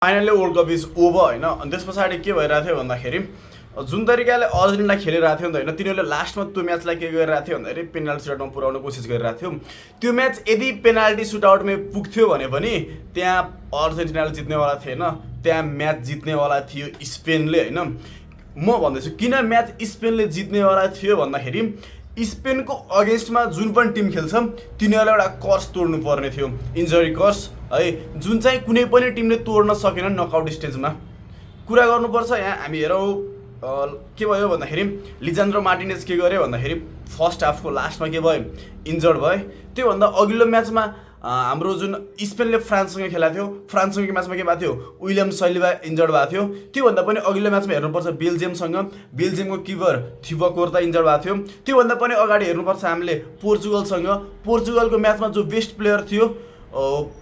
Finally world cup is over होइन। अनि त्यस पछाडि के भइरहेको थियो भन्दाखेरि जुन तरिकाले अर्जेन्टिना खेलिरहेको थियो नि त होइन, तिनीहरूले लास्टमा त्यो म्याचलाई के गरिरहेको थियो भन्दाखेरि पेनाल्टी सुटआउटमा पुर्याउन कोसिस गरिरहेको थियो। त्यो म्याच यदि पेनाल्टी सुटआउटमा पुग्थ्यो भने पनि त्यहाँ अर्जेन्टिनाले जित्नेवाला थिएन, त्यहाँ म्याच जित्नेवाला थियो स्पेनले होइन। म भन्दैछु किन म्याच स्पेनले जित्नेवाला थियो भन्दाखेरि स्पेनको अगेन्स्टमा जुन पनि टिम खेल्छ तिनीहरूलाई एउटा कर्स तोड्नु पर्ने थियो, इन्जरी कर्स है, जुन चाहिँ कुनै पनि टिमले तोड्न सकेन नकआउट स्टेजमा। कुरा गर्नुपर्छ यहाँ हामी हेरौँ के भयो भन्दाखेरि लिजान्द्रो मार्टिनेज के गर्यो भन्दाखेरि फर्स्ट हाफको लास्टमा के भयो, इन्जर्ड भयो। त्योभन्दा अघिल्लो म्याचमा हाम्रो जुन स्पेनले फ्रान्ससँग खेलाएको थियो, फ्रान्ससँगको म्याचमा के भएको थियो, विलियम सलिबा इन्जर्ड भएको थियो। त्योभन्दा पनि अघिल्लो म्याचमा हेर्नुपर्छ बेल्जियमसँग, बेल्जियमको किपर थिबो कोर्ता इन्जर्ड भएको थियो। त्योभन्दा पनि अगाडि हेर्नुपर्छ हामीले पोर्चुगलसँग, पोर्चुगलको म्याचमा जो बेस्ट प्लेयर थियो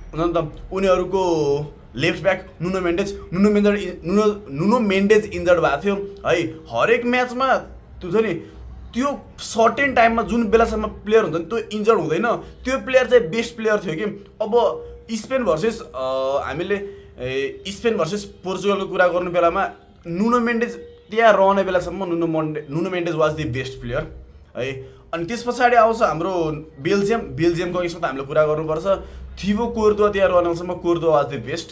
हुन त उनीहरूको लेफ्ट ब्याक नुनो मेन्डेज इन्जर्ड भएको थियो है। हरेक म्याचमा त्यो छ नि, त्यो सर्टेन टाइममा जुन बेलासम्म प्लेयर हुन्छ नि त्यो इन्जर्ड हुँदैन, त्यो प्लेयर चाहिँ बेस्ट प्लेयर थियो कि। अब स्पेन भर्सेस हामीले स्पेन भर्सेस पोर्चुगलको कुरा गर्नु बेलामा नुनो मेन्डेज त्यहाँ रहने बेलासम्म नुनो मेन्डेज वाज द बेस्ट प्लेयर है। अनि त्यस पछाडि आउँछ हाम्रो बेल्जियमको यसमा त हामीले कुरा गर्नुपर्छ, थिबो कोर्तोवा त्यहाँ रहनेसम्म कोर्तोवा वाज द बेस्ट।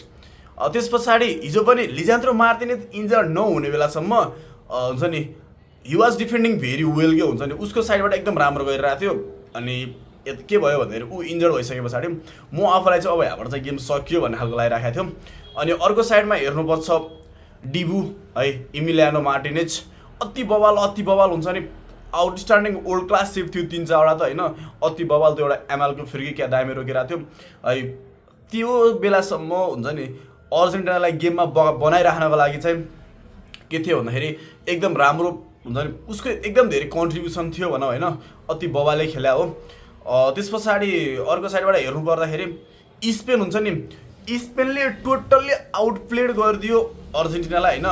त्यस पछाडि हिजो पनि लिजान्द्रो मार्टिनेज इन्जर्ड नहुने बेलासम्म हुन्छ नि he was defending very well के हुन्छ नि, उसको साइडबाट एकदम राम्रो गरिरहेको थियो। अनि के भयो भन्दाखेरि ऊ इन्जर्ड भइसके पछाडि म आफूलाई चाहिँ अब यहाँबाट चाहिँ गेम सकियो भन्ने खालको लागिरहेको थियो। अनि अर्को साइडमा हेर्नुपर्छ डिबु है, इमिलियानो मार्टिनेज अति बवाल हुन्छ नि, आउटस्ट्यान्डिङ वर्ल्ड क्लास सेभ थियो 3-4वटा त होइन, अति बवाल। त्यो एउटा एमएलको फ्री क्या दामी रोकिरहेको थियो है। त्यो बेलासम्म हुन्छ नि अर्जेन्टिनालाई गेममा बनाइराख्नको लागि चाहिँ के थियो भन्दाखेरि एकदम राम्रो हुन्छ नि, उसको एकदम धेरै कन्ट्रिब्युसन थियो भनौँ होइन, अति बवाले खेल्या हो। त्यस पछाडि अर्को साइडबाट हेर्नु पर्दाखेरि स्पेन हुन्छ नि, स्पेनले टोटल्ली आउटप्लेड गरिदियो अर्जेन्टिनालाई होइन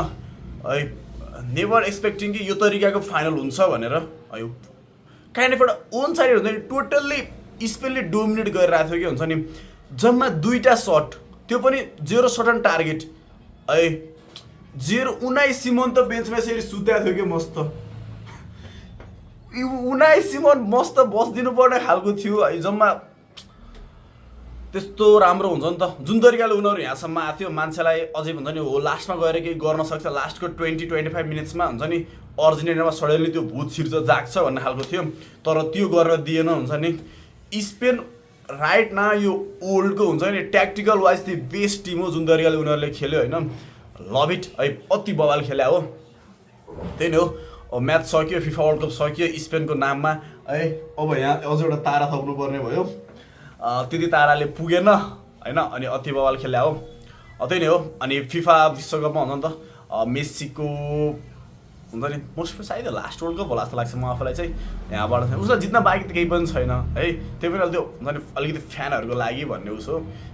है। नेभर एक्सपेक्टिङ कि यो तरिकाको फाइनल हुन्छ भनेर है। काइन्ड अफ एउटा ओन साइड हुन्छ नि, टोटल्ली स्पेनले डोमिनेट गरिरहेको थियो कि हुन्छ नि। जम्मा 2टा सट, त्यो पनि 0 सट अन टार्गेट है। 0 सिमोन त बेन्चमा यसरी सुत्या थियो कि मस्त, सिमोन मस्त बसिदिनु पर्ने खालको थियो है। जम्मा त्यस्तो राम्रो हुन्छ नि त जुन तरिकाले उनीहरू यहाँसम्म आएको थियो, मान्छेलाई अझै हुन्छ नि हो लास्टमा गएर केही गर्न सक्छ, लास्टको 20-25 मिनट्समा हुन्छ नि अर्जेन्टिनामा सडनली त्यो भूत छिर्छ जाग्छ भन्ने खालको थियो, तर त्यो गर्न दिएन हुन्छ नि। स्पेन राइट न यो ओल्डको हुन्छ नि tactical wise the best team हो, जुन तरिकाले उनीहरूले खेल्यो होइन, लभ इट है, अति बवाल खेल्या हो। त्यही नै हो, म्याच सक्यो, फिफा वर्ल्ड कप सक्यो स्पेनको नाममा है। अब यहाँ अझ एउटा तारा थप्नुपर्ने भयो, त्यति ताराले पुगेन होइन, अनि अति बवाल खेल्या हो। त्यही नै हो। अनि फिफा विश्वकपमा हुन्छ नि त मेस्सीको हुन्छ नि मोस्ट सायद लास्ट वर्ल्ड कप होला जस्तो लाग्छ म आफूलाई चाहिँ। यहाँबाट चाहिँ उसलाई जित्न बाँकी त केही पनि छैन है, त्यही पनि त्यो हुन्छ नि अलिकति फ्यानहरूको लागि भन्ने उसो,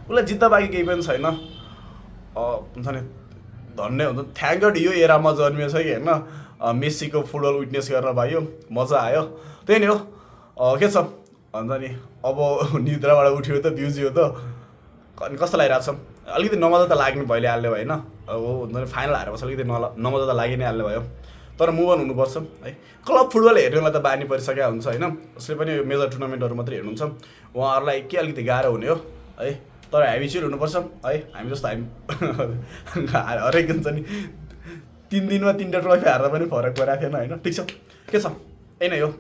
उसलाई जित्न बाँकी केही पनि छैन हुन्छ नि। धन्य हुन्छ, थ्याङ्क गड यो एरामा जन्मिएछ कि होइन, मेस्सीको फुटबल विटनेस गर्न पाइयो, मजा आयो। त्यही नै हो, के छ भन्छ नि अब निद्राबाट उठ्यो त बिउजियो त अनि कस्तो लागिरहेको छ, अलिकति नमजा त लाग्नु भइहाल्यो होइन। अब हुन्छ नि फाइनल हारेपछि अलिकति नमजा त लागि नै हाल्ने भयो, तर मुभ अन हुनुपर्छ है। क्लब फुटबल हेर्नेलाई त बानी परिसकेको हुन्छ होइन, उसले पनि मेजर टुर्नामेन्टहरू मात्रै हेर्नुहुन्छ, उहाँहरूलाई के अलिकति गाह्रो हुने हो है, तर हेबिचुअल हुनुपर्छ है। हामी जस्तो हामी हरेक हुन्छ नि 3 दिनमा 3टा ट्रफी हार्दा पनि फरक परेको थिएन होइन। ठिक छ, के छ यही नै हो।